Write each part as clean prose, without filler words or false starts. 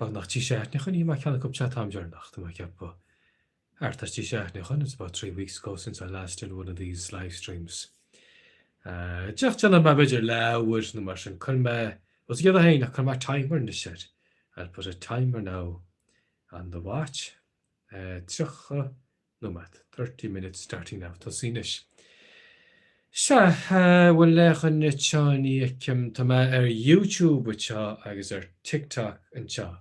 Beagnach trí seachtaine ó shoin, ní fhaca mé ceann acu an t-am deireanach, tá mé ag ceapadh. Thart ar trí seachtaine ó shoin, it's about 3 weeks ago since I last did one of these live streams. Deoch déanfaidh mé b'fhéidir leathuair nó mar sin, cuirfidh mé, os a gcéad a féin, ach cuirfidh mé timer anois air. I'll put a timer now on the watch. 30 nóiméad, 30 minutes starting now, tosaí anois. Sea, bhfuil aon dhuine anseo, ní fheicim, tá mé ar YouTube anseo agus ar TikTok anseo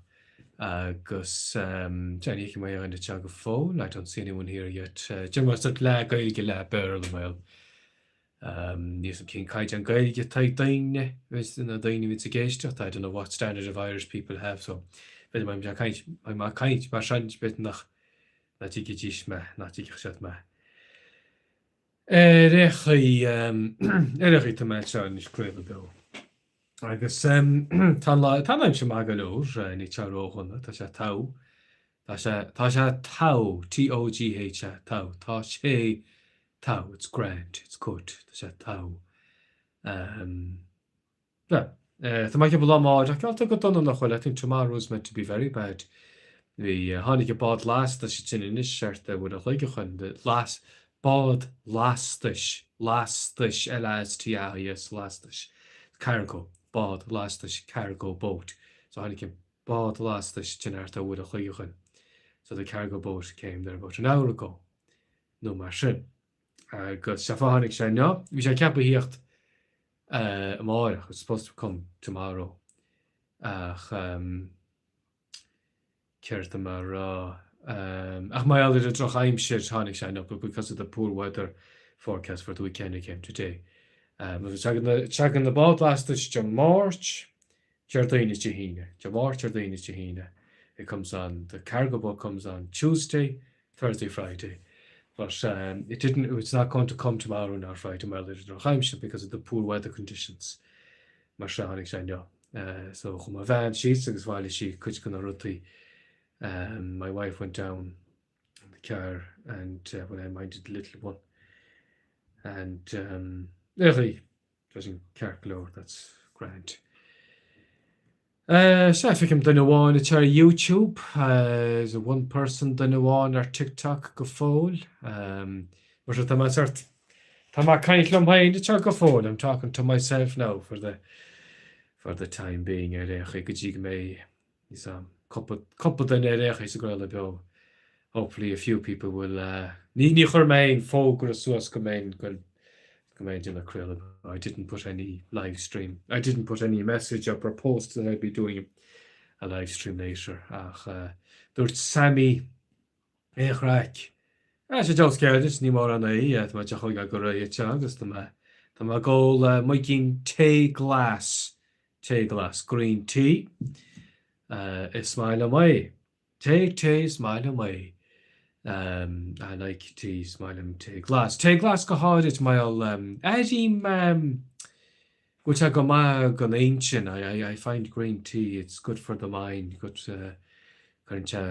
agus sea, ní fheicim aon dhuine anseo go fóill, I don't see anyone here yet. Déarfaidh mé sort leath Gaeilge, leath Béarla, bhuel, níl 'fhios a'm cén caighdeán Gaeilge atá ag daoine, na daoine a bhíonns ag éisteacht, I don't know what standard of Irish people have, so b'fhéidir má bhím ag caint, má bhím ag caint mar sin, b'fhéidir nach Nach dtuigfidís mé, nach dtuigfeadh siad mé. Ar aon chaoi, ar aon chaoi, tá mé anseo anois ag craoladh beo. Agus tá an lá, tá an aimsir maith go leor, níl sé ródhona, tá sé togha, tá sé, tá sé togha, T-O-G-H-A, togha, tá sé togha, it's grand, it's good, tá sé togha. Bhuel, tá mé ag ceapadh lá amárach geallta go dona nach bhfuil, I think tomorrow is meant to be very bad. Bhí, tháinig an bád lastais ansin anois thart ar uair a chloig ó shoin, the las, bád lastais, lastais, L-A-S-T-A-I-S, lastais, cargo, bád lastais, cargo boat. So tháinig an bád lastais ansin thart ar uair a chloig ó shoin. So the cargo boat came there about an hour ago, nó mar sin. Agus sé fáth tháinig sé inniu, bhí sé ceaptha thíocht amárach, it's supposed to come tomorrow, ach céard tá mé a rá, ach mar gheall ar an drochaimsir tháinig sé inniu, but because of the poor weather forecast for the weekend it came today. Tagann na bád lastais Dé Máirt, Déardaoin is Dé hAoine, Dé Máirt, Déardaoin is Dé hAoine, it comes on, the cargo boat comes on Tuesday, Thursday, Friday but um, it didn't, it's not going to come tomorrow nor Friday mar gheall ar an drochaimsir because of the poor weather conditions mar sin tháinig sé inniu. Uh, so chuaigh mo bhean síos agus bhailigh sí cuid de na rudaí. Um, my wife went down in the car and uh, when I minded the little one and um, Tá sin ceart go leor, that's grand. Sea, feicim duine amháin atá ar YouTube, there's one person, duine amháin ar TikTok go fóill. Mar sin tá mé sort, tá mé ag caint liom féin anseo go fóill, I'm talking to myself now for the, for the time being ar aon chaoi go dtí go mbeidh Níl 's a'm. Cúpla, cúpla duine ar aon chaoi sa gcraoladh beo. Hopefully a few people will uh, ní, ní chuir mé aon fógra suas go mbeinn, go, go mbeinn ag déanamh craoladh beo. I didn't put any live stream, I didn't put any message up or post that I'd be doing a live stream later. Ach uh, dúirt Sammy a chraic. Ah, sé dea-scéal duit, ní mórán é, tá mé ag tógáil go réidh anseo agus tá mé, tá mé ag ól muigín tae glas, tae glas, green tea, is maith liom é. Tae, tae, is maith liom é. I like tea, is maith liom tae glas. Tae glas go háirid, mar gheall, airím go bhfuil sé go maith don intinn, I, I find green tea, it's good for the mind, good, cuireann sé,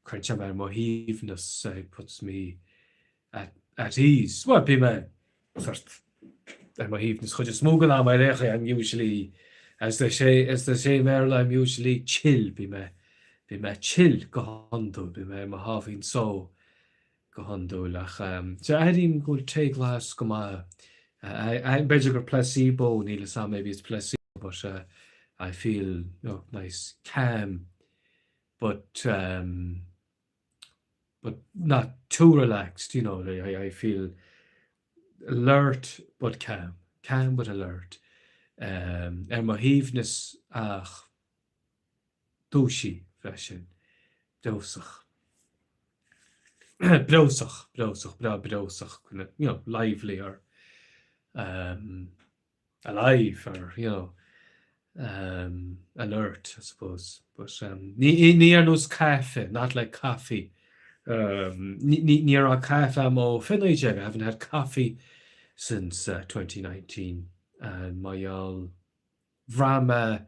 cuireann sé mé ar mo shuaimhneas, it puts me at, at ease. Bhuel, bím mé sort ar mo shuaimhneas chuid is mó den am ar aon chaoi, I'm usually, as they say, as they say i mBéarla, I'm usually chill, bím mé, bím mé chill go hiondúil, bím mé ar mo sháimhín só go hiondúil ach sea, airím go bhfuil tae glas go maith. B'fhéidir gur placebo, níl 'fhios a'm, maybe it's placebo but I feel you know, nice calm but um, but not too relaxed, you know, I, I feel alert but calm, calm but alert. Um, ar mo shuaimhneas ach dúisithe freisin, breosach. Breosach, breosach, breá breosach, you know, lively or um, alive or, you know, um, alert, I suppose. But um, ní, ní ar nós caife, not like coffee. Um, ní, ní, ní raibh caife a'm ó 2019, I haven't had coffee since uh, 2019. And mar gheall bhraith mé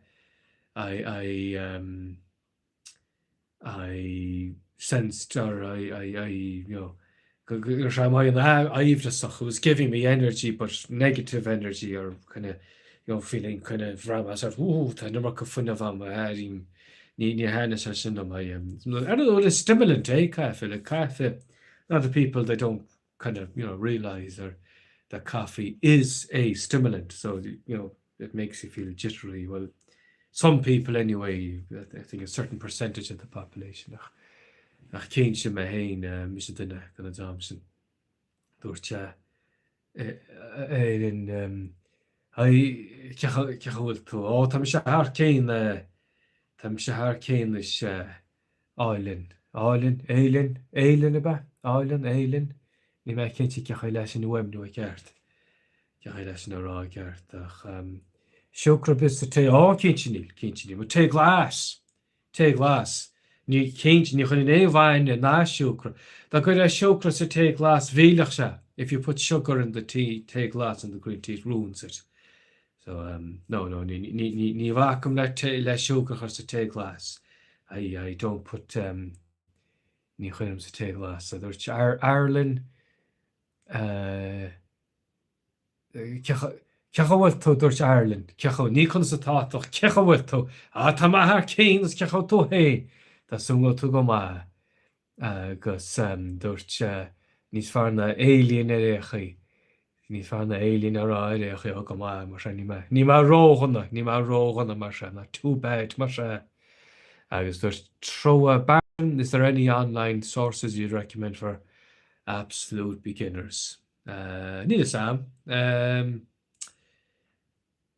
I, I, um, I sensed or I, I, I, you know, go raibh sé an-aimhreasach, it was giving me energy but negative energy or kind of, you know, feeling kind of bhraith mé sort of, ooh, tá an iomarca fuinneamh a'm, airím. Ní ní thaitníonn sé sin liom. I um, I don't know, is stimulant é caife, like caife, a lot of people they don't kind of, you know, realise or that coffee is a stimulant, so, you know, it makes you feel jittery. Well, some people anyway, I think a certain percentage of the population ach ach cinnte mé féin, mise duine den dream sin. Dúirt sé Éirinn, Haigh, cén chaoi a bhfuil tú? Ó, tá mise thar cionn, tá mise thar cionn is álainn. Álainn? Éilinn? Éilinn ab ea? Álainn? Éilinn? Níl mé cinnte cén chaoi leis sin a fhuaimniú i gceart, cén chaoi leis sin a rá i gceart, ach siúcra ar bith sa tae? Ó, cinnte níl, cinnte níl. Tae glas! Tae glas. Ní, cinnte, ní chuirfinn aon bhainne ná siúcra. Dá gcuirfeá siúcra sa tae glas, mhillfeadh sé. If you put sugar in the tea, tae glas, in the green tea, it ruins it. So, um, no, no, ní, ní, ní, ní bhacaim le tae, le siúcra a chur sa tae glas. I, I don't put, um, ní chuirim sa tae glas. So dúirt Arlin, uh, Cén chaoi a bhfuil tú, dúirt Ireland. Cén chaoi, ní conas atá tú, ach cén chaoi a bhfuil tú. Á, tá mé thar cionn, agus cén chaoi a bhfuil tú féin? Tá súil go bhfuil tú go maith. Agus dúirt níos fearr ná alien ar aon chaoi. Níos fearr ná alien a rá ar aon chaoi, ó go maith, mar sin, níl mé, níl mé ródhona, níl mé ródhona mar sin, not too bad mar sin. Agus dúirt Trua Barton, is there any online sources you'd recommend for absolute beginners? Níl fhios a'm.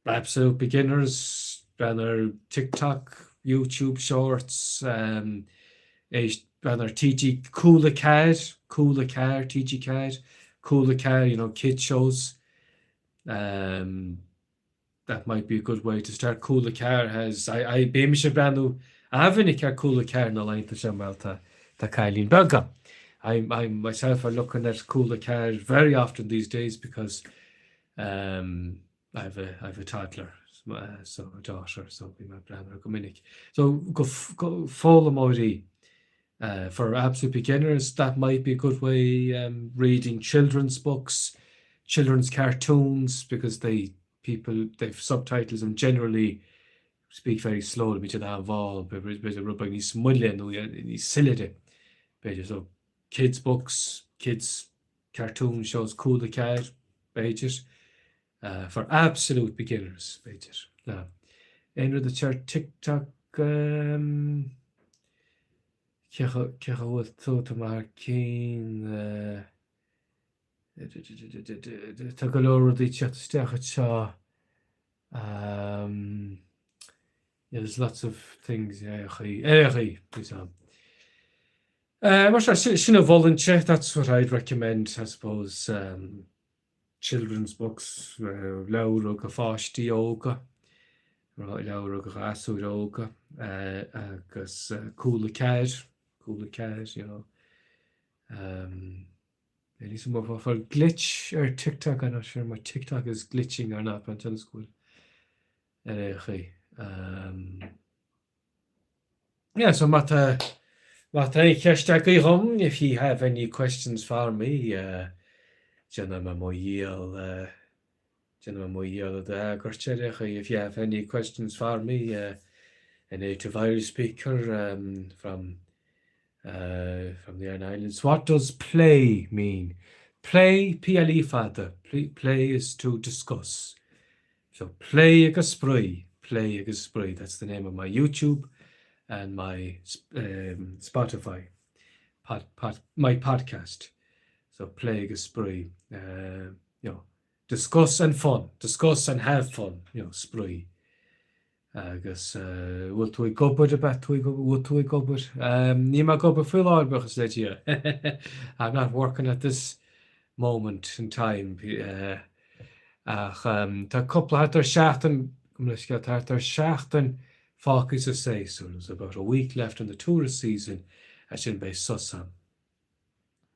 Absolute beginners, breathnaigh ar TikTok, YouTube Shorts, éist, breathnaigh ar TG, Cúla 4, Cúla 4, TG4, Cúla 4, you know, kids shows. That might be a good way to start. Cúla 4 has, I, I, bímse ag breathnú an-mhinic ar Cúla 4 na laethanta seo mar tá, tá cailín beag agam. I'm, I'm myself are looking at Cúla 4 very often these days because um, I have a, I have a toddler, so a daughter, so bím ag breathnú air go minic. So go, go foghlaimeoirí, uh, for absolute beginners, that might be a good way um, reading children's books, children's cartoons, because they people, they've subtitles and generally speak very slowly, bíonn siad an-mhall, b'fhéidir rud beag níos moille nó níos soiléire, b'fhéidir. So kids books, kids cartoon shows, Cúla 4, b'fhéidir. Uh, for absolute beginners, b'fhéidir. Uh, aon rud ar TikTok, um, cén chaoi a bhfuil tú, tá mé thar cionn, uh, Tá go leor rudaí ag teacht isteach anseo. Um, yeah, there's lots of things, yeah, chaoi, ar chaoi, please am. Uh, mar sin, sin a mholfainnse, that's what I'd recommend, I suppose, um, children's books, uh, leabhra do pháistí óga, leabhra do ghasúir óga, uh, agus uh, Cúla 4, Cúla 4, you know. Um, Níl a fhios agam glitch ar TikTok, I'm not sure my TikTok is glitching or not, but tell school ar aon chaoi. Um, yeah, so má tá má tá aon cheist agaibh dhom, if you have any questions for me, uh, déanfaidh mé mo dhícheall uh, déanfaidh mé mo dhícheall iad a fhreagairt ar aon chaoi. If you have any questions for me, uh, a native Irish speaker um, from uh, from the Aran Islands. What does plé mean? Plé, P-L-E fada. Plé, plé is to discuss. So plé agus spraoi, plé agus spraoi. That's the name of my YouTube and my um, Spotify, pod, pod, my podcast. So plé agus spraoi. Uh, you know, discuss and fun, discuss and have fun, you know, spraoi. Agus bhfuil tú ag obair, ab ea tú ag bhfuil tú ag obair? Níl mé ag obair faoi láthair, buíochas le Dia. I'm not working at this moment in time. Ach tá cúpla thart ar seachtain, gabh mo leithscéal, thart ar seachtain fágtha sa séasúr. There's about a week left in the tourist season, ansin beidh sos ann.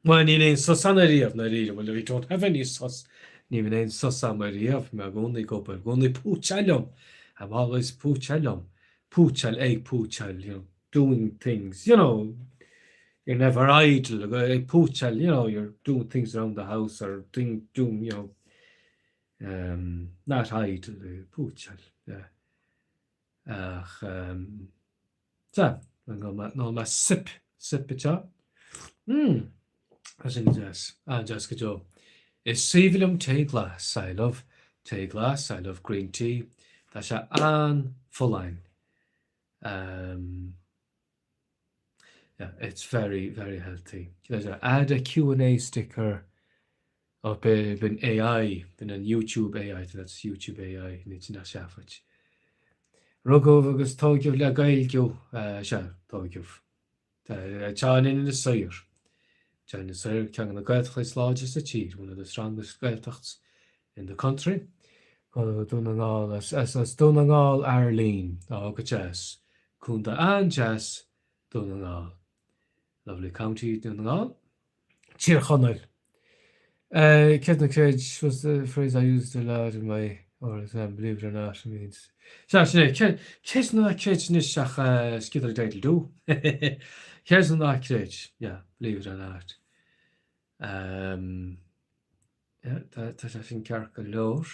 Bhuel, níl aon sos ann ariamh, ndáiríre. Well, we don't have any sos. Ní bhíonn aon sos a'm ariamh. Mé i gcónaí ag obair, i gcónaí ag púitseáil liom. I'm always púitseáil liom. Púitseáil, ag púitseáil, you know, doing things, you know, you're never idle, ag púitseáil, you know, you're doing things around the house or doing, doing, you know, um, not idle, púitseáil, yeah. Ach, um, Sea, ól mé sip, sip anseo. Mmm, tá sin go deas, an-deas go deo. Is aoibhinn liom tae glas, I love tae glas, I love green tea. Tá sé an-fholláin. Um, yeah, it's very, very healthy. Add a Q&A sticker Ó, b'in AI, b'in an YouTube AI, that's YouTube AI, ní sin ach seafait. Rugadh agus tóigeadh le Gaeilge, sea, tóigeadh. Tá in Inis Oírr. Tá Inis Oírr ceann de na Gaeltachtaí is láidre sa tír, one of the strongest Gaeltachts in the country. Go Dún na nGall, as, as Dún na nGall Arlene, ó go deas. Contae an-deas Dún na nGall. Lovely county Dún na nGall. Tír Chonaill. Creid nó creid was the phrase I used a lot in my oral exam, believe it or not, it means. Sea, sin é. Creid nó ná creid anois ach skiddle diddle do. Creid nó ná creid, yeah, believe it or not. Um, yeah, tá, tá sé sin ceart go leor.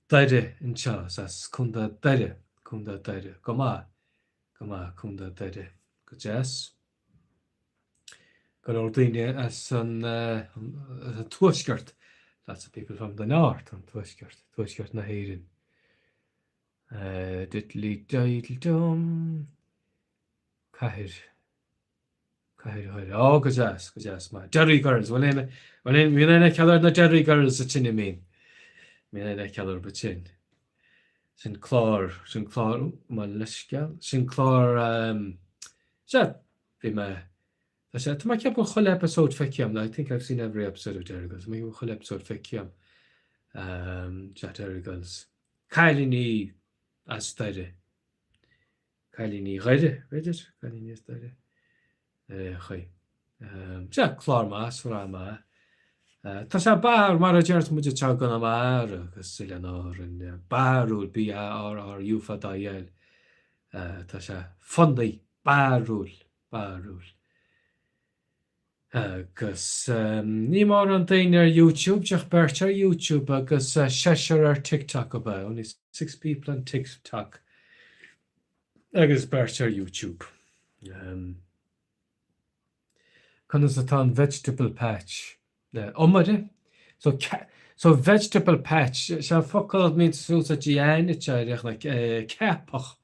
Doire anseo, as Contae Doire, Contae Doire, go maith, go maith, Contae Doire, go deas. Go leor daoine as an tuaisceart, lots of people from the north, an tuaisceart, tuaisceart na hÉireann. Diddly diddle dum. Cathair. Cathair Dhoire. Ó, go deas, go deas maith. Derry Girls, bhfuil aon, bhfuil aon, bhíonn aon fheiceáil ar na Derry Girls sa tine mín. Bíonn aon fheiceáil orthu sin. Sin clár, sin clár, mo leithscéal, sin clár, sea, bhí mé, tá sé, tá mé ag ceapadh go bhfuil chuile episode feicthe agam, I think I've seen every episode of Derry Girls, tá mé ag ceapadh go bhfuil chuile episode feicthe agam, sea, Derry Girls. Cailíní as Doire. Cailíní Dhoire, b'fhéidir, cailíní as Doire. Ar aon chaoi. Sea, clár maith, sraith maith. Tá sé barr, mar a deir muid anseo i gConamara agus Oileáin Árann, barrúil, B-A-R-R-U fada I-L. Tá sé funny, barrúil, barrúil. Agus ní mórán daoine ar YouTube, ach beirt ar YouTube agus seisear ar TikTok ab ea? Only six people on TikTok agus beirt ar YouTube. Conas atá an vegetable patch? Iomaire? So, so vegetable patch, sé an focal a mbíonn úsáid againn like ceapach,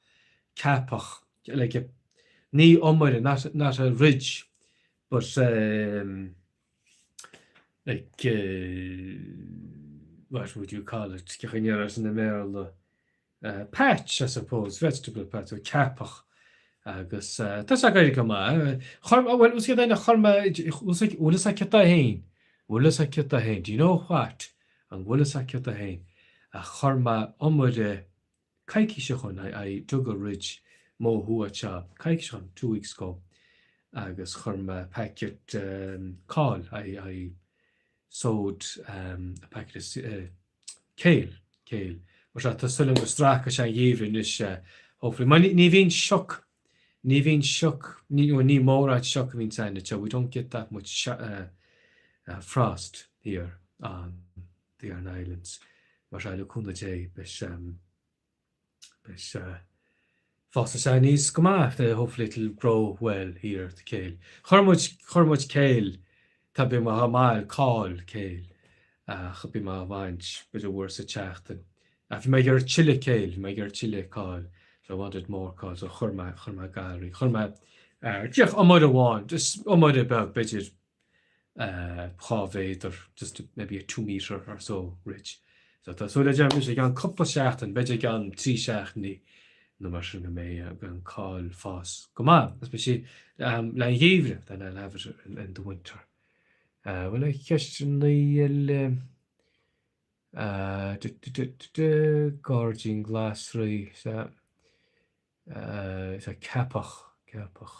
ceapach, like a, ní iomaire, not, not a ridge, but um, like, uh, what would you call it, cén chaoi a ndéarfá sin i mBéarla? Patch, I suppose, vegetable patch, so ceapach. Agus tá sé ag éirí go maith. Chuir, bhuel, bhfuil a fhios a'd chuir mé, bhfuil a fhios a'd céard é féin? Bhfuil a fhios a'd céard é féin? Do you know what? An bhfuil a fhios a'd céard é féin? A chuir mé iomaire coicís ó shoin, I, I dug a ridge mo thuaidh anseo, coicís ó shoin, two weeks ago, agus chuir mé packet cáil, I, I sowed a packet of kale, kale. Mar sea, tá súil agam go stracfaidh sé an gheimhreadh anois, hopefully. Mar ní bhíonn sioc, ní bhíonn sioc, ní, ní mórán sioc a bhíonn againn anseo, we don't get that much frost here on the Aran Islands. Mar sea, le cúnamh Dé, beidh sé, Beidh sé fásfaidh sé aníos go maith, hopefully it'll grow well here, the kale. Chuir muid, chuir muid kale, tá bíonn mé á mbaint, cál, kale, ach bíonn mé á bhaint b'fhéidir uair sa tseachtain. Ach bhí mé ag iarraidh tuilleadh kale, bhí mé ag iarraidh tuilleadh cáil, so I wanted more cáil, so chuir mé, chuir mé garraí, chuir mé, díreach iomaire amháin, just iomaire beag, b'fhéidir 2 mhéadar, just maybe a two metre or so ridge. So tá súil agam anois i gceann cúpla seachtain, b'fhéidir i gceann 3 seachtainí nó mar sin go mbeidh an cáil fás go maith. Agus beidh sí le an gheimhreadh, then I'll have it in, in the winter. Bhfuil aon cheisteanna eile? Gairdín glasraí, sea. Sea, ceapach, ceapach,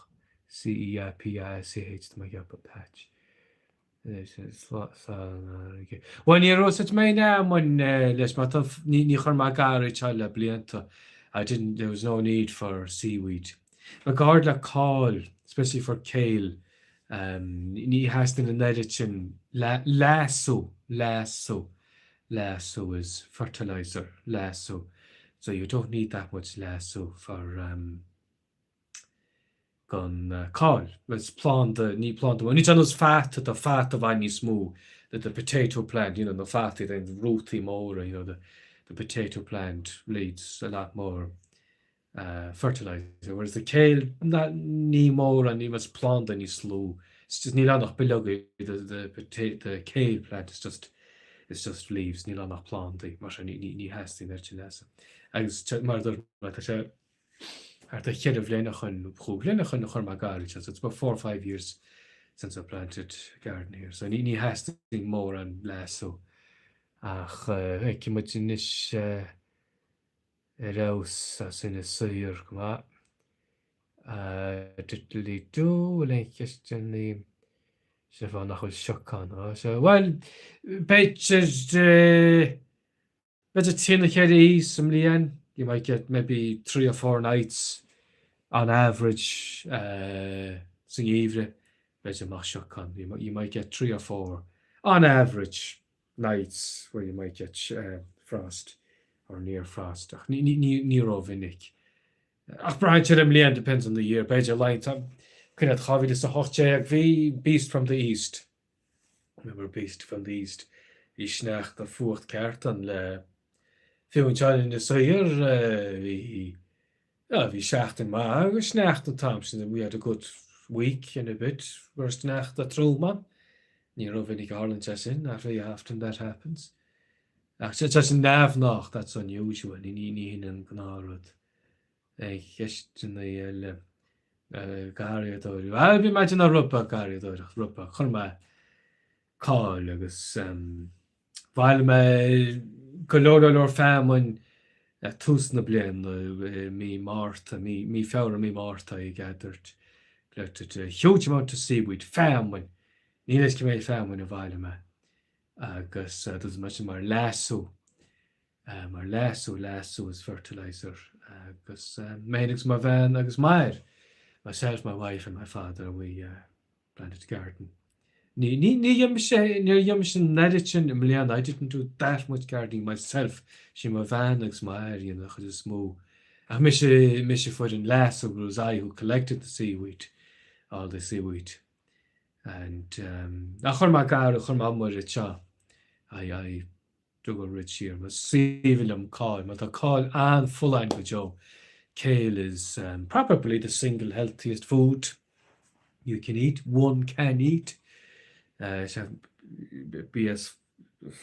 C-E-A-P-A-C-H, tá mé ag ceapadh, patch. Bhuel, níor úsáid mé aon fheamainn leis, mar tá, ní, ní chuir mé garraí anseo le blianta. I didn't, there was no need for seaweed. But go háirid le cáil, especially for kale, ní theastaíonn an oiread sin leasú, leasú. Leasú is fertilizer, leasú. So you don't need that much leasú for um. Don cáil. Is planda, ní planda mór, ní ar nós fata, tá fata i bhfad níos mó, the the potato plant, you know, na fataí, the rútaí móra, you know, the the potato plant needs a lot more uh, fertilizer, whereas the kale, na, ní mórán, ní is planda níos lú, it's just níl ann ach bileogaí, the the potato, the kale plant is just it's just leaves, níl ann ach plandaí, mar sin ní ní ní theastaíonn oiread sin leasa. Agus mar a dúirt mé, tá sé Thart ar cheithre bhliain ó shoin, nó chúig bhliain ó shoin a chuir mé garraí anseo, so it's about four or five years since I planted garden here. So ní, ní theastaíonn mórán leasú ach feicfidh muid anois ar fheabhas as Inis Oírr go maith. Diddly do, bhfuil aon cheisteanna? Sin fáth nach bhfuil sioc ann. Bhuel, b'fhéidir B'fhéidir trí nó cheithre oíche sa mbliain, you might get maybe three or four nights on average sa ngeimhreadh, b'fhéidir mbeadh sioc ann, you might get three or four on average nights where you might get frost or near frost ach ní rómhinic. Ach braitheann sé ar an mbliain, depends on the year, b'fhéidir laethanta, cuimhin leat 2018 bhí Beast from the East. Remember Beast from the East, bhí sneachta fuacht ceart ann le fiú anseo in Inis Oírr bhí yeah bhí seachtain maith agus sneachta an t-am sin we had a good week and a bit go raibh sneachta trom ann. Ní rómhinic a tharlaíonn sé sin, not very often that happens. Ach tá sin neamhghnách, that's unusual, ní ní hin an gnáthrud. Aon cheisteanna eile? Garraíodóirí. Bhuel, bhí mé ag déanamh rud beag garraíodóireacht, rud beag. Chuir mé cáil agus bhailigh mé go leor leor leor feamainn ag tús na bliana, i mí Márta, mí Feabhra, mí Márta, I gathered, collected a huge amount of seaweed, feamainn. Níl a fhios cé mhéad feamainn a bhailigh mé agus d'úsáid mé sin mar leasú. mar leasú, leasú is fertilizer agus mé féin agus mo bhean agus m'athair, myself, my wife and my father, we planted a garden. Ní, ní, ní dhein mise, níor dhein mise an oiread sin i mbliana, I didn't do that much gardening myself, sí mo bhean agus m'athair a dhein an chuid is mó. Ach mise, mise a fuair an leasú, it was I who collected the seaweed, all the seaweed. And, um, ach chuir mé garraí, chuir mé umar anseo, I, I, dug a ridge here. Is aoibhinn liom cáil, mar tá cáil an-fholláin go deo. Kale is probably the single healthiest food you can eat, one can eat. Is é bia is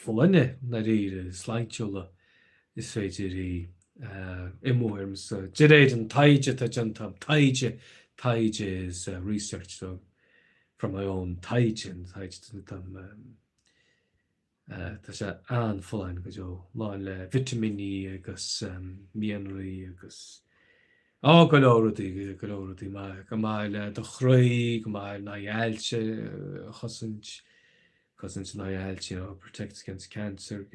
folláine ndáiríre, is sláintiúla is féidir í i mo thuairimse. De réir an taighde atá déanta agam, taighde, taighde is research, so from my own taighde, an taighde atá déanta agam, Tá sé an-fholláin go deo, lán le vitimíní agus mianraí agus, á, go leor rudaí, go leor rudaí maith, go maith le do chroí, go maith in aghaidh ailse a chosaint, cosaint in aghaidh ailse, you know, protects against cancer,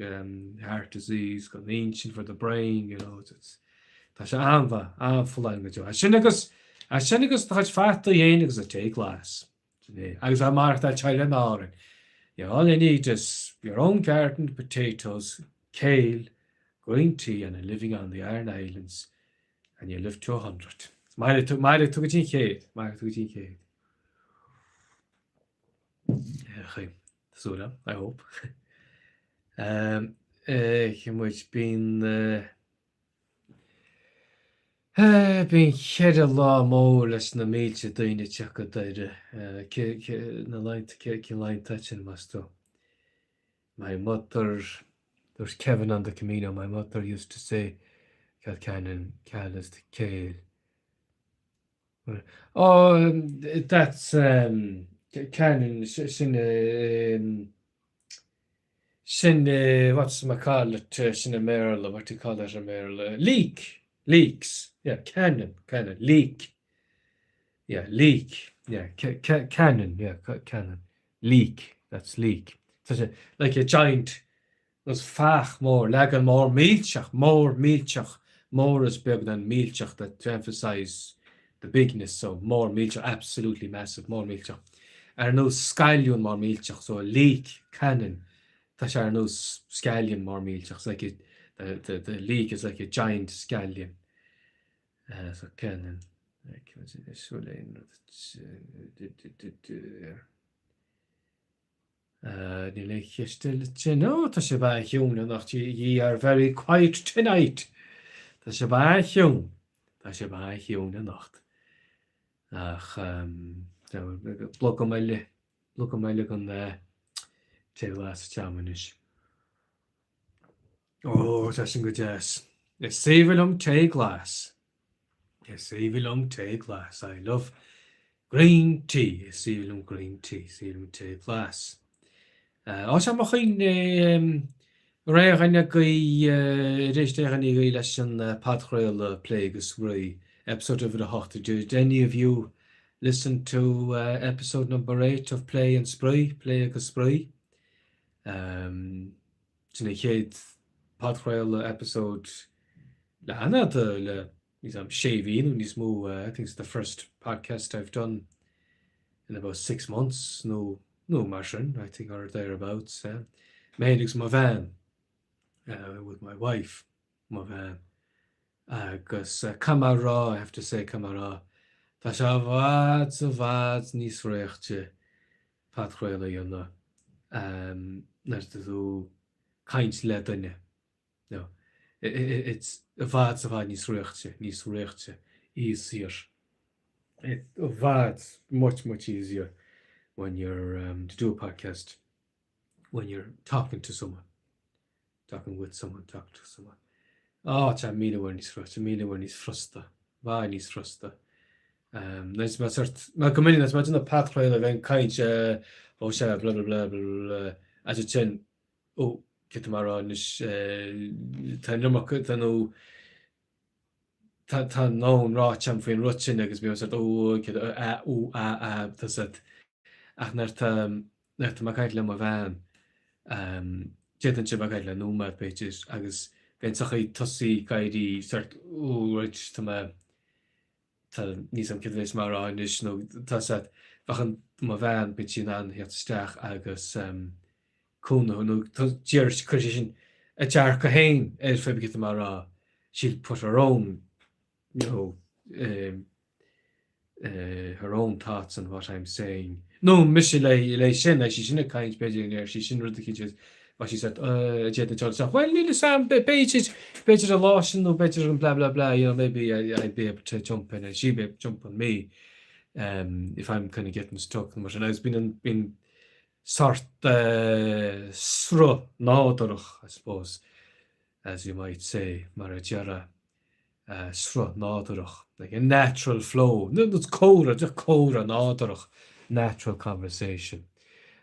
heart disease, don intinn, for the brain, you know, it's, tá sé an-mhaith, an-fholláin go deo. Sin agus, sin agus do chuid fataí féin agus an tae glas. Agus ag maireachtáil ar oileán Árann. You know, all you need is your own garden, potatoes, kale, green tea and a living on the Aran Islands and you live to 100. Mairfidh tú, mairfidh tú go dtí an chéad, mairfidh tú go dtí an chéad. Ar chaoi, súil agam, I hope. Um, eh, muid bíonn eh, Bíonn cheithre lá mór leis na mílte daoine ag teacht go Doire. Na laethanta, cén laethanta sin, meas tú? My mother, dúirt Kevin on the Camino, my mother used to say, Kilcannon, cal is the cale. Oh, that's um, Cannon, sin um, Sin, what's ma call it, sin i mBéarla, what do you call that i mBéarla? Leek! Leeks! Yeah, cannon, cannon, leek. Yeah, leek. Yeah, cannon, yeah, cannon. Leek, that's leek. Tá sé like a giant, nós fathach mór, leagan mór millteach, mór millteach, mór is beagnán millteach that to emphasise the bigness, so mór millteach, absolutely massive, mór millteach. Ar nós scailliún mór millteach, so a leek cannon, tá sé ar nós scallion mór millteach, it's like a, the, the, the leek is like a giant scallion. Uh, so cannon. Níl aon cheist eile ansin. Ó, tá sibh an-chiúin anocht. Ye are very quiet tonight. Tá sibh an-chiúin. Tá sibh an-chiúin anocht. Ach blogam eile, blogam eile den tae glas agam anois. Ó, tá sin go deas. Is aoibhinn liom tae glas. Is aoibhinn liom tae glas. I love green tea. Is aoibhinn liom green tea. Is aoibhinn liom tae glas. Ó, sea, mo chuimhne, ar aon dhuine agaibh, ar éist aon dhuine agaibh leis an podchraoladh Plé agus Spraoi, episode uimhir a hocht. Did any of you listen to episode number 8 of Plé and Spraoi, Plé agus Spraoi? Sin an chéad podchraoladh, episode, le an-fhada, le níl 's a'm sé mhí nó níos mó, I think it's the first podcast I've done in about six months nó nó mar sin, I think or thereabouts, yeah. Mé féin agus mo bhean, with my wife, mo bhean. Agus caithfidh mé a rá, I have to say, caithfidh mé a rá, tá sé i bhfad 's i bhfad níos réichte podchraoladh a dhéanamh nuair atá tú caint le duine. No. It's i bhfad 's i bhfad níos réichte, níos réichte, easier. I bhfad, much, much easier when you're um, to do a podcast when you're talking to someone. Talking with someone, talking to someone. Á, tá 1,000 uair níos tá 1,000 uair níos frusta. Bhfad níos frusta. Is mar sort, mar go minic, is mar déanamh podchraoladh bheinn ag caint, ó sea, blah blah blah blah blah, as it sin, ó, cé tá mé a rá anois, tá an iomarca, tá nó, tá tá an lón ráite agam faoin rud sin agus bíonn sort ó, céard, a, u, a, a, tá sort, ach nuair tá, nuair tá mé ag caint le mo bhean, d'fhéadfainnse a bheith ag caint le nóiméad b'fhéidir agus bheinn sa chaoi tosaí ag éirí sort ó right tá mé, tá níl 's a'm céard a bheas mé a rá anois nó tá sort, bheadh an, mo bhean bíonn sí in ann theacht isteach agus cúnamh nó deir cuirfidh sí sin a dearcadh féin ar pé céard atá mé a rá, she'll put her own you know, her own thoughts on what I'm saying. Nó mise léi sin, beidh sí sin ag caint, b'fhéidir go ndeir sí sin rud eicínt agus bheadh sí sort uh, d'fhéadfainn teacht isteach, well níl 'fhios a'm, b'fhéidir, b'fhéidir an lá sin nó b'fhéidir an blah blah blah, you know, maybe I'd be able to jump in and she'd be able to jump on me um, if I'm kind of getting stuck nó mar sin. Agus bíonn, bíonn sort uh, sruth nádúrach, I suppose, as you might say, mar a déarfá. sruth nádúrach, like a natural flow, nó comhrá, just comhrá nádúrach, natural conversation.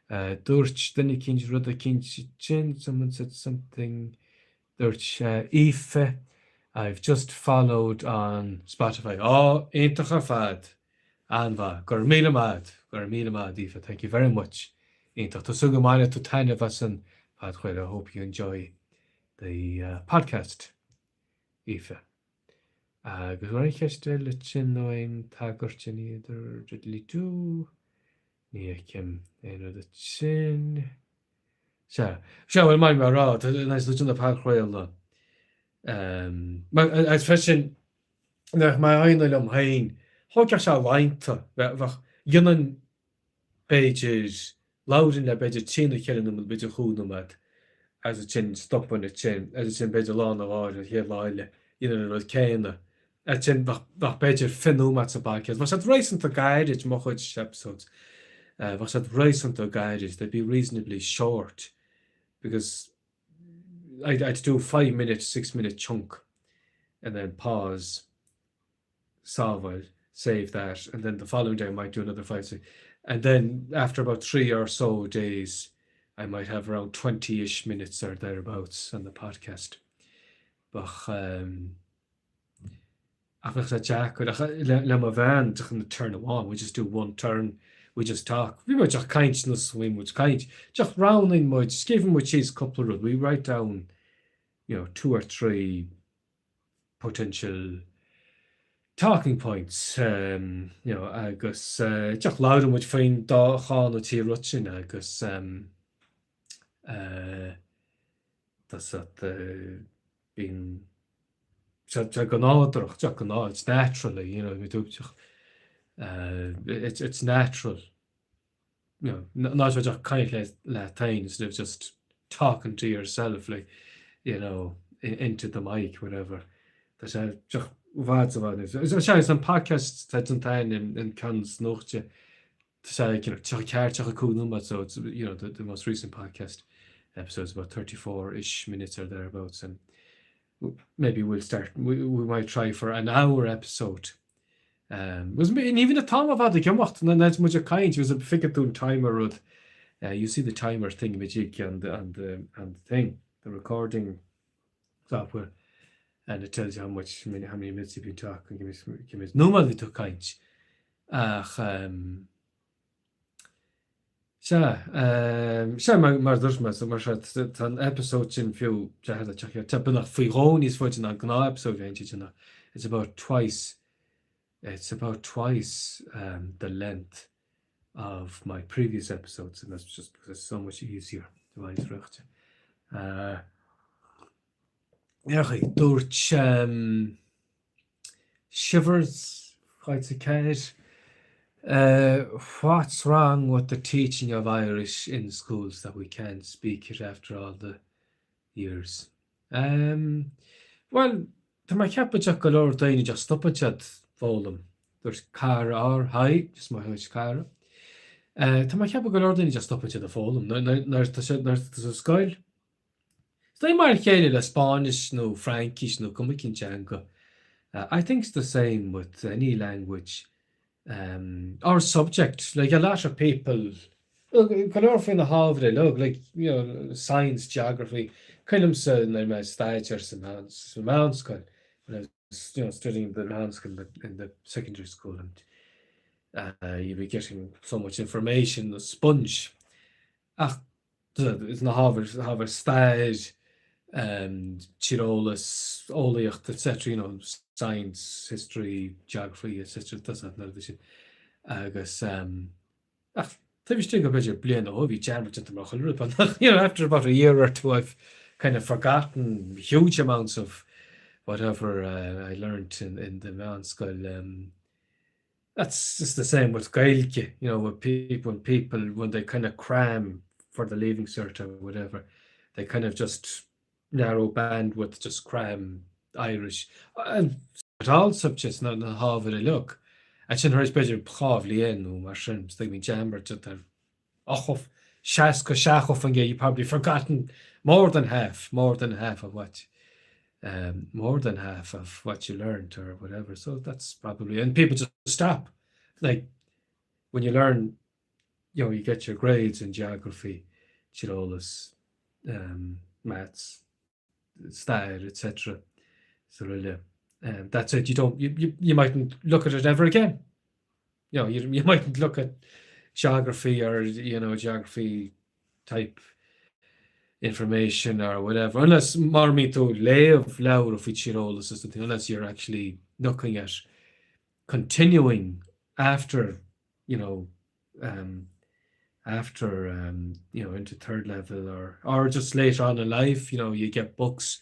Dúirt duine eicínt rud eicínt ansin, someone said something, dúirt Aoife, I've just followed on Spotify. Á, iontach ar fad! An-mhaith. Go raibh míle maith agat. Go raibh míle maith agat, Aoife. Thank you very much. Iontach. Tá súil go mbainfidh tú taitneamh as an podchraoladh. I hope you enjoy the podcast. Aoife. Agus an raibh aon cheist eile ansin nó aon tagairt in either diddly do? Ní fheicim aon rud ansin. Sea. Sea, bhuel, mar a rá, tá nice le déanamh podchraoladh. Agus freisin, nuair a bheadh mé á dhéanamh liom féin, thógfadh sé laethanta, bheadh, dhéanfainn b'fhéidir, labhrainn le b'fhéidir trí nó cheithre nóiméad, b'fhéidir chúig nóiméad, agus ansin stopainn ansin, agus ansin b'fhéidir lá arna mhárach, an chéad lá eile, dhéanfainn an rud céanna. Ansin bheadh, bheadh b'fhéidir 20 nóiméad sa bpodcast. Bheadh siad réasúnta gairid, mo chuid episodes, bheadh siad réasúnta gairid, they'd be reasonably short, because I'd, I'd do five minute, six minute chunk and then pause. sábháil, save that, and then the following day I might do another five, six, and then after about three or so days I might have around twenty-ish minutes or thereabouts on the podcast. Bheadh, um, ach bheadh sé deacair, ach le, le mo bhean, just turn amháin, we just do one turn, we just talk. Bhí muid ag caint nó bhí muid caint, just roghnaíonn muid, scríobhann muid síos cúpla rud, we write down, you know, two or three potential talking points you know agus just labhrann muid faoin dá dhá nó trí rud sin agus tá sort bíonn. Tá go nádúrach, tá go ná, it's naturally, you know, uh, it's, it's natural. You know, ná sé ag caint leat féin instead of just talking to yourself, like, you know, into the mic, whatever. Tá sé i bhfad is i bhfad níos. Sea, is an podcast tá déanta againn an ceann is nuachta, tá sé, you know, 34, 35 nóiméad, so it's, you know, the, the most recent podcast episode is about 34-ish minutes or thereabouts, and maybe we'll start, we, we might try for an hour episode. Um, was ní bhíonn an t-am i bhfad ag imeacht nuair atá muid ag caint, was feicfidh tú an timer rud, uh, you see the timer thingamajig on the, on the, on the thing, the recording software and it tells you how much how many minutes you've been talking cé mhéad nóiméad bhí tú ag caint ach um, sea um, sea mar, mar dúirt mé so mar seo tá an episode sin fiú tá beagnach faoi dhó níos faide ná an gnáth episode a bhíonn it's about twice it's about twice um, the length of my previous episodes and that's just because it's so much easier to find riochte. Uh, dúirt um, Shivers quite a cat. Uh, what's wrong with the teaching of Irish in schools that we can't speak it after all the years? Um, well, Tá mé ag ceapadh just go leor daoine just stopann siad foghlaim. Dúirt Cara R, Hi, just maith dhuit Cara. Tá mé ag ceapadh go leor daoine just stopann siad ag foghlaim nuair atá siad nuair atá sa scoil. Is dóigh mar a chéile le Spáinnis nó Fraincis nó cuma cén teanga. I think it's the same with any language um, or subject. Like a lot of people, go leor faoi na hábhair uilig, like, you know, science, geography, cuimhin liomsa nuair mé ag staidéar sa meánscoil, when I was, you know, studying the meánscoil in the, in the secondary school and uh, you'd be getting so much information, a sponge. Ach is na hábhair, hábhair stair, tíreolas, eolaíocht etc. You know, science, history, geography etc. Tá na rudaí sin. Agus ach taobh istigh de b'fhéidir bliain ó bhí dearmad déanta ar chuile rud but you know, after about a year or two I've kind of forgotten huge amounts of whatever uh, I learned in, in the meánscoil. Um, That's just the same with Gaeilge, you know, with people, when people, when they kind of cram for the leaving cert or whatever, they kind of just narrow bandwidth, just cram Irish. And all subjects na na hábhair uilig. Ansin tar éis b'fhéidir 2 bhliain nó mar sin, is bíonn dearmad déanta ar 67%, you probably forgotten more than half, more than half of what um, more than half of what you learned or whatever. So that's probably, and people just stop. Like when you learn, you know, you get your grades in geography, tíreolas, um, maths, stair, etc. So really, um, that's it. You don't, you, you, you mightn't look at it ever again. You know, you, you mightn't look at geography or, you know, geography type information or whatever, unless mura mbíonn tú ag léamh leabhar faoi tíreolas or something, unless you're actually looking at continuing after, you know, um, after, um, you know, into third level or, or just later on in life, you know, you get books,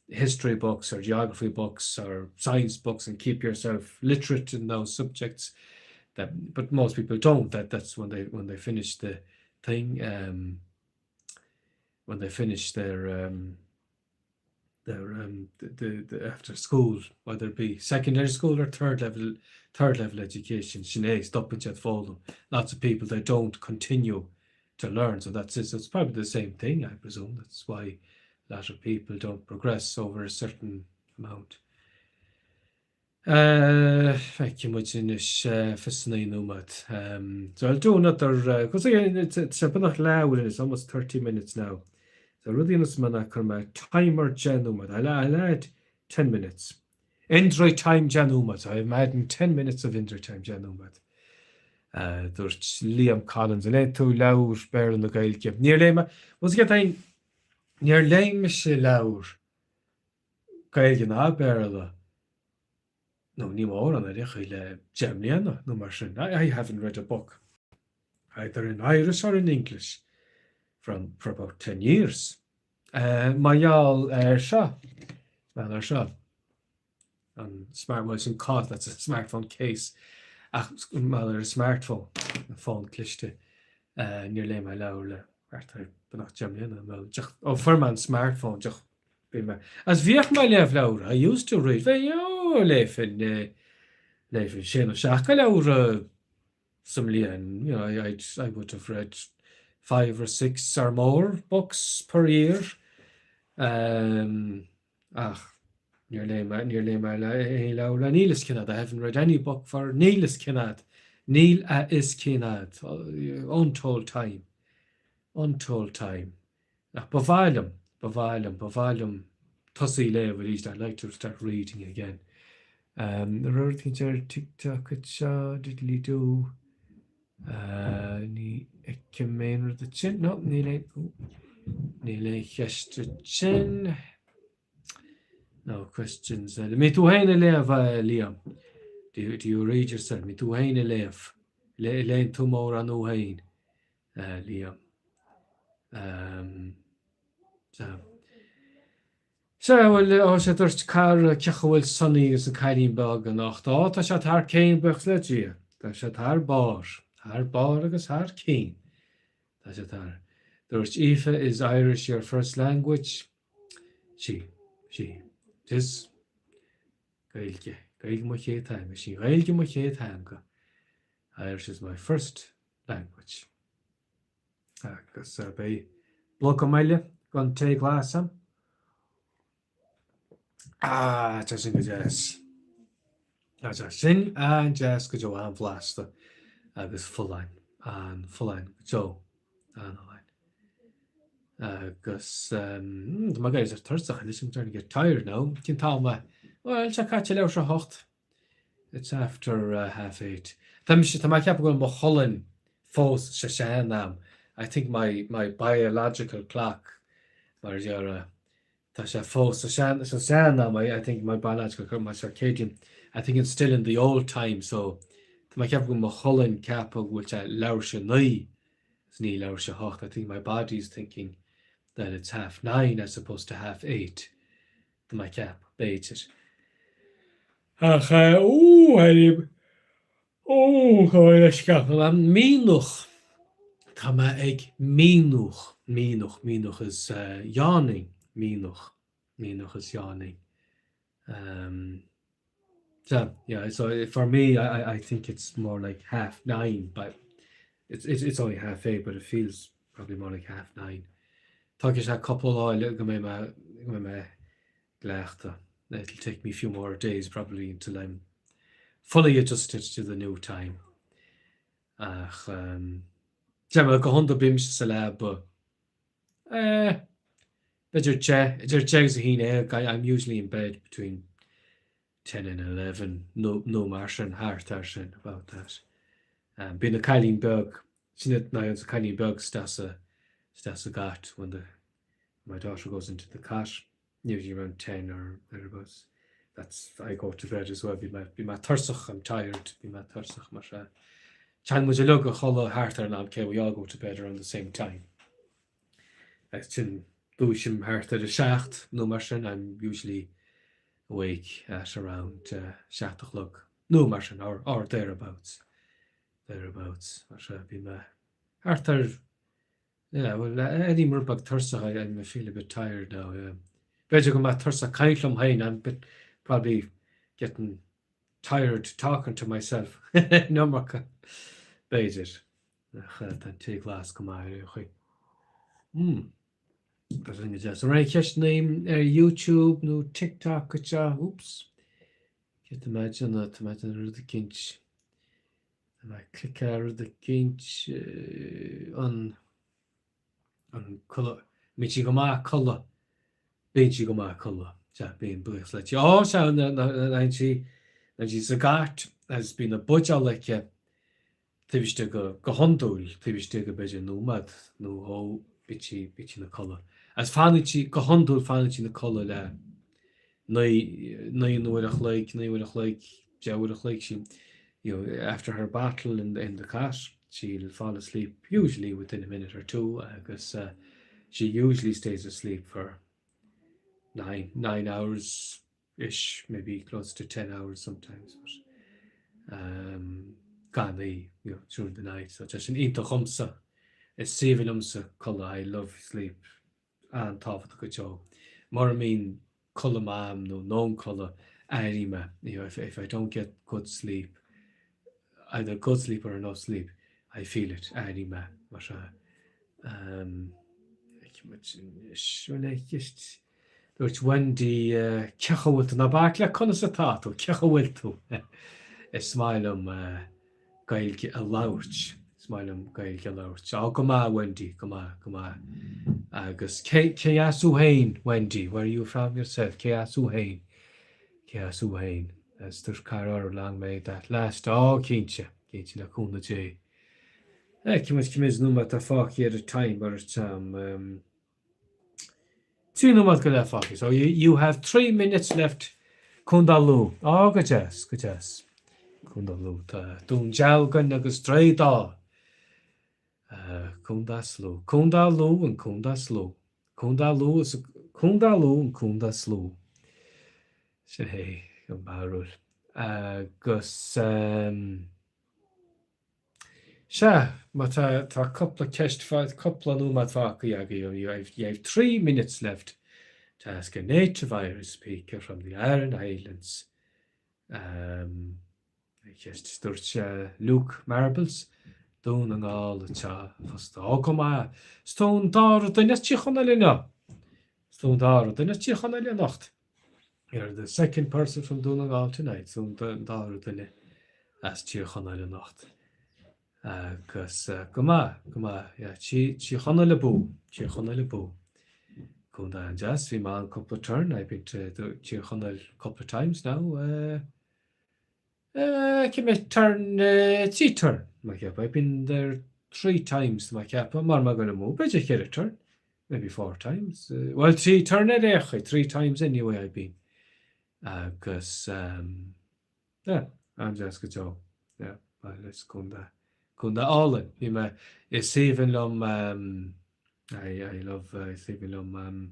history books or geography books or science books and keep yourself literate in those subjects. That, but most people don't. That that's when they when they finish the thing. Um, when they finish their um, their um, the, the, the after school, whether it be secondary school or third level third level education, sin é, stopann siad foghlaim. Lots of people they don't continue to learn, so that's it. So it's probably the same thing, I presume. That's why a lot of people don't progress over a certain amount. Feicfidh muid anois 29 nóiméad. So I'll do another, cos again, it's beagnach leathuair anois, almost 30 minutes now. So rud a dhéanfas mé ná cuirfidh mé timer 10 nóiméad. I'll, I'll add 10 minutes. Injury time 10 nóiméad. So I'm adding 10 minutes of injury time 10 nóiméad. Dúirt Liam Collins, an léigh tú leabhar Béarla nó Gaeilge? Níor léigh mé, bhfuil a fhios agat, níor léigh mise leabhar Gaeilge ná Béarla, nó ní mórán ar aon chaoi le 10 mbliana nó mar sin. I haven't read a book either in Irish or in English from, for about 10 years. Mar gheall ar seo, mar gheall ar seo. An smart, bhuel sin cás, that's a smartphone case. Ach mar ar an smartphone, an fón cliste, níor léigh mé leabhar le thart ar beagnach 10 mbliana, bhuel, just, ó fuair mé an smartphone, just, bhí mé, agus bhíodh mé ag léamh leabhar, I used to read, bhí, ó, léifinn, léifinn sé nó seacht de leabhra sa mbliain, you know, I, I'd, I would have read five or six or more books per year. Um, ach níor léigh mé, níor léigh mé aon leabhar le níl a fhios cén fhad, I haven't read any book for níl a fhios cén fhad, níl a fhios cén fhad, untold time, untold time. Ach ba mhaith liom, ba mhaith liom, ba mhaith liom tosaí ag léamh arís, I'd like to start reading again. Um, an raibh rud éicint ar TikTok anseo, diddly do. Uh, ní fheicim aon rud ansin, no, níl aon, níl aon cheist ansin. No questions. An mbíonn tú féin ag léamh, a Liam? Do you, do you read yourself? An mbíonn tú féin ag léamh? Léann tú mórán thú féin? Liam. Sea. Sea, bhuel, ó, sea, dúirt cara cén chaoi a bhfuil Sonny agus an cailín beag anocht. Ó, tá siad thar cionn, buíochas le Dia. Tá siad thar barr. Thar barr agus thar cionn. Tá siad thar. Dúirt Aoife, is Irish your first language? Sí, sí. It is. Gaeilge. Gaeilge mo chéad teanga. Sí Gaeilge mo chéad teanga. Irish is my first language. Agus beidh blogam eile den tae glas a'm. Ah, tá sin go deas. Tá sé sin an-deas go deo, an-bhlasta agus folláin, an-fholláin go deo, an-fholláin. Agus tá mé ag éirí tuirseach anois, I'm starting to get tired now. Cén t-am é? Bhuel, tá sé caite leathuair tar éis a hocht. It's after half eight. Tá mise, tá mé ag ceapadh go bhfuil mo cholainn fós sa sean-am. I think my, my biological clock, mar a déarfá, tá sé fós sa sean, sa sean-am, I, I think my biological clock, my circadian, I think it's still in the old time, so tá mé ag ceapadh go bhfuil mo cholainn ag ceapadh go bhfuil sé leathuair tar éis a naoi, is ní leathuair tar éis a hocht. I think my body's thinking that it's half nine as opposed to half eight. Tá mé ag ceapadh, b'fhéidir. Ach, ó, airím, ó, gabh mo leithscéal, tá mé ag míniúch, tá mé ag míniúch, míniúch, míniúch is yawning, míniúch, míniúch is yawning. Um, so, yeah, so for me, I, I think it's more like half nine, but it's, it's, it's only half eight, but it feels probably more like half nine. Tógfaidh sé cúpla lá eile go mbeidh mé, go mbeidh mé cleachta. It'll take me a few more days probably until I'm fully adjusted to the new time. Ach, um, go hiondúil bímse sa leaba eh, b'fhéidir deich, idir deich agus a haon déag, I'm usually in bed between ten and eleven nó, nó mar sin, thart ar sin, about that. Um, bíonn an cailín beag, sin it, ná an cailín beag isteach sa, isteach sa gcot when the, my daughter goes into the cot, usually around ten or thereabouts. That's, I go to bed as well, bíonn mé, bíonn mé tuirseach, I'm tired, bíonn mé tuirseach mar sin. Téann muid uilig a chodladh thart ar an am céanna, we all go to bed around the same time. Agus sin, dúisim thart ar a seacht nó mar sin, I'm usually awake at around seacht a chlog nó mar sin, or, or thereabouts, thereabouts, mar sin, bíonn mé thart ar, yeah, well, airím rud beag tuirseach, I, I feel a bit tired now, yeah. B'fhéidir go mbeidh tuirseach caint liom féin, I'm a bit, probably getting tired talking to myself, an iomarca, b'fhéidir. Ach tá an tae glas go maith ar aon chaoi. Mm. Tá sin go deas. An raibh aon cheisteanna ar YouTube nó TikTok anseo? Oops. Cé tá mé ag déanamh? Tá mé ag déanamh rud eicínt. Tá mé ag cliceáil rud eicínt an an codladh. Bíonn sí go maith ag codladh. Bíonn sí go maith ag codladh. Sea, bíonn, buíochas le Dia. Ó, sea, nuair a bhíonn sí sa gcot agus bíonn a buidéal aici taobh istigh go, go hiondúil, taobh istigh de b'fhéidir nóiméad nó dhó, bíonn sí, bíonn sí ina codladh. Agus fanann sí, go hiondúil fanann sí ina codladh le naoi, naoi n-uair a chloig, naoi uair a chloig, deich uair a chloig, she, you know, after her bottle in the, in the cot, she'll fall asleep usually within a minute or two agus uh, she usually stays asleep for nine, nine hours. ish, maybe close to 10 hours sometimes, but um, gan í, you know, during the night. So tá sin iontach dhomsa. Is aoibhinn liomsa codladh, I love sleep, an-tábhachtach go deo. Mura mbíonn codladh maith a'm nó ndóthain codladh, airím é, you know, if, if I don't get good sleep, either good sleep or enough sleep, I feel it, airím é, mar sea. Um, Dúirt Wendy, Cén chaoi a bhfuil tú? Ná bac le conas atá tú, cén chaoi a bhfuil tú? Is maith liom Gaeilge a labhairt. Is maith liom Gaeilge a labhairt. Á, go maith, Wendy, go maith, go maith. Agus cé, cé as thú féin, Wendy? Where are you from yourself? Cé as thú féin? Cé as thú féin? As dúirt cara long may that last. Á, cinnte, cinnte le cúnamh Dé. Feicfidh muid cé mhéad nóiméad atá fágtha ar an timer an t-am. 3 nóiméad go leith fágtha. So you have 3 minutes left Contae Lú. Á, go deas, go deas. Contae Lú. Tá Dún Dealgan agus Droichead Átha. Contae Lú. Contae Lú and Contae Lú. Contae Lú is Contae Lú and Contae Lú. Sin é an barúil. Agus um, Sea, má tá, tá cúpla ceist, cúpla nóiméad fágtha agaibh, you have, you have 3 minutes left to ask a native Irish speaker from the Aran Islands um, ceist. Dúirt Luke Marbles, Dún na nGall atá fosta. Ó, go maith. Is tú an dara duine as Tír Chonaill inniu. Is tú an dara duine as Tír Chonaill anocht. You're the second person from Dún na nGall tonight, so an dara duine as Tír Chonaill anocht. Agus go maith, go maith, yeah, Tír Chonaill abú, Tír Chonaill abú. Contae an-deas, bhí mé ann cúpla turn, I've been to Tír Chonaill couple of times now. Uh, uh, cé mhéad turn, uh, trí turn, má cheapadh. I've been there three times, má cheapadh, mar má go mó, b'fhéidir ceithre turn. maybe four times, bhuel trí turn ar aon chaoi, three times anyway I've been. Agus um, yeah, an-deas go deo. Yeah, baile is contae, contae álainn. Bhí mé, is aoibhinn liom um, I, I love, uh, is aoibhinn liom um,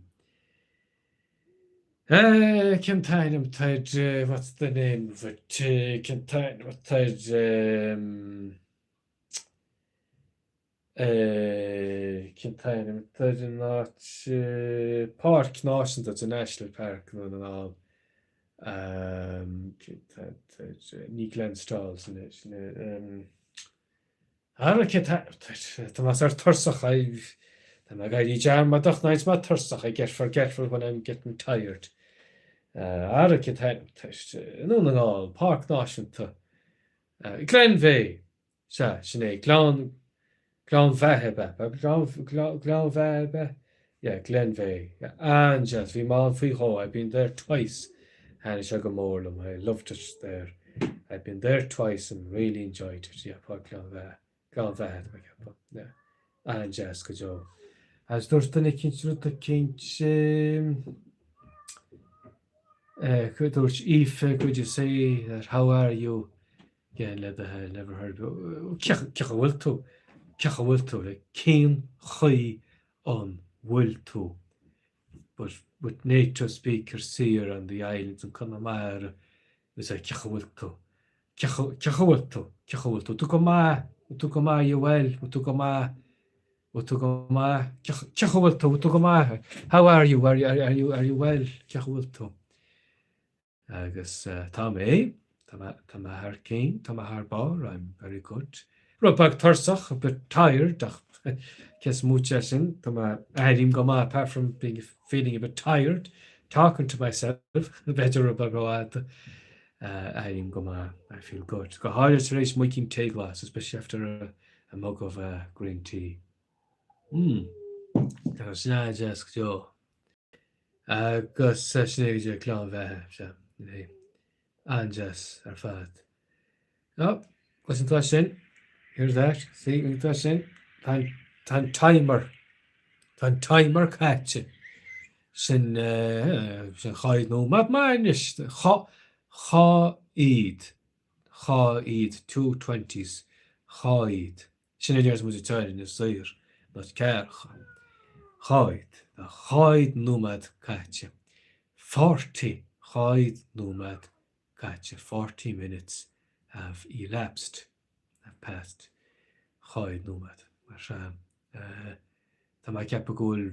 eh, cén t-ainm atá air, what's the name of it, cén t-ainm atá air, um, Cén t-ainm atá ar an áit? Páirc Náisiúnta, it's a national park i nDún na nGall. Cén t-ainm atá air? Ní Glenstal, sin é, sin é. Ara, cén t-ainm atá air? Tá mé sórt tuirseach, tá mé ag éirí dearmadach, now tá mé tuirseach, I get forgetful when I'm getting tired. Ara, cén t-ainm atá air? I nDún na nGall, Páirc Náisiúnta. Glenveagh! Sea, sin é. Gleann, Gleann Bheatha ab ea? Gleann, Gleann, Gleann Bheatha ab ea? Yeah, Glenveagh. Yeah, an-deas. Bhí mé ann faoi dhó. I've been there twice. Thaitnigh sé go mór liom. I loved it there. I've been there twice and really enjoyed it. Yeah, Páirc Ghleann Bheatha. Gleann Bheatha, tá mé ag ceapadh. Yeah. An-deas go deo. Agus dúirt duine eicínt rud eicínt, eh, dúirt Aoife, could you say that how are you? Again le do thoil, never heard of Cén chaoi a bhfuil tú? Cén chaoi a bhfuil tú? Like, cén chaoi an bhfuil tú? But with native speakers here on the islands in Connemara, we say cén chaoi a bhfuil tú? Cén chaoi a bhfuil tú? Cén chaoi a bhfuil tú? Tú go maith? Tú go maith? You well? Tú go maith? Tú go maith? Cén chaoi a bhfuil tú? Tú go maith? How are you? Are you, are you, are you well? Cén chaoi a bhfuil tú? Agus tá mé, tá mé, tá mé thar cinn, tá mé thar barr, I'm very good. Rud beag tuirseach, a bit tired, ach cé is moite de sin, tá mé, airím go maith, apart from being, feeling a bit tired, talking to myself, b'fhéidir rud beag rófhada, airím go maith, I feel good. Go háirithe tar éis muigín tae glas, especially after a, a mug of uh, green tea. Mm. Tá sin an-deas go deo. Agus sin é go dtí Gleann Bheatha, sea, é. An-deas ar fad. Ó, cloiseann tú é sin? Hear that? See, an tú é sin? Tá tá an timer, tá an timer caite. Sin, sin dhá fhichead nóiméad maith anois. Dhá, dhá fhichead, dhá fhichead, two twenties, dhá fhichead. Sin a deir muid i dTeorainn na Saor, nó ceathracha. Dhá fhichead. Tá dhá fhichead nóiméad caite. Forty. Cháid nóiméad caite, 40 minutes have elapsed, have passed. Cháid nóiméad. Mar sea, tá mé ag ceapadh go bhfuil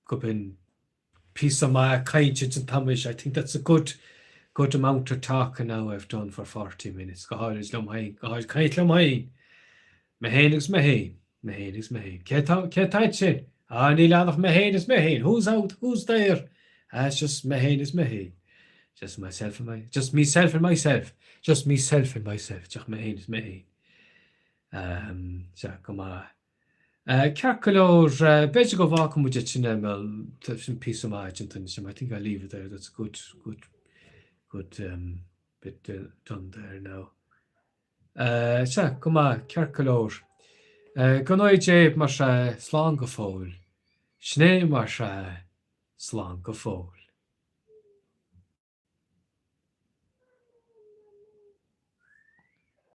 go b'in píosa maith cainte an t-am seo. I think that's a good good amount of talking now I've done for 40 minutes. Go háirid liom féin, go háirid caint liom féin. Mé féin agus mé féin, mé féin agus mé féin. Cé tá cé tá ansin? Ah, níl ann ach mé féin is mé féin. Who's out? Who's there? Ah, it's just mé féin is mé féin. Just myself and my, just meself and myself. Just meself and myself. Just mé féin is mé féin. Um, sea, go maith. Ceart go leor, b'fhéidir go bhfágfaidh muid ansin é, Mel, tá sin píosa maith déanta anois, I think I'll leave it there, that's a good, good, good um, bit done there now. Uh, sea, go maith, ceart go leor. Uh, go ngnóthaí Dé mar sea, slán go fóill. Sin é mar sea, slán go fóill.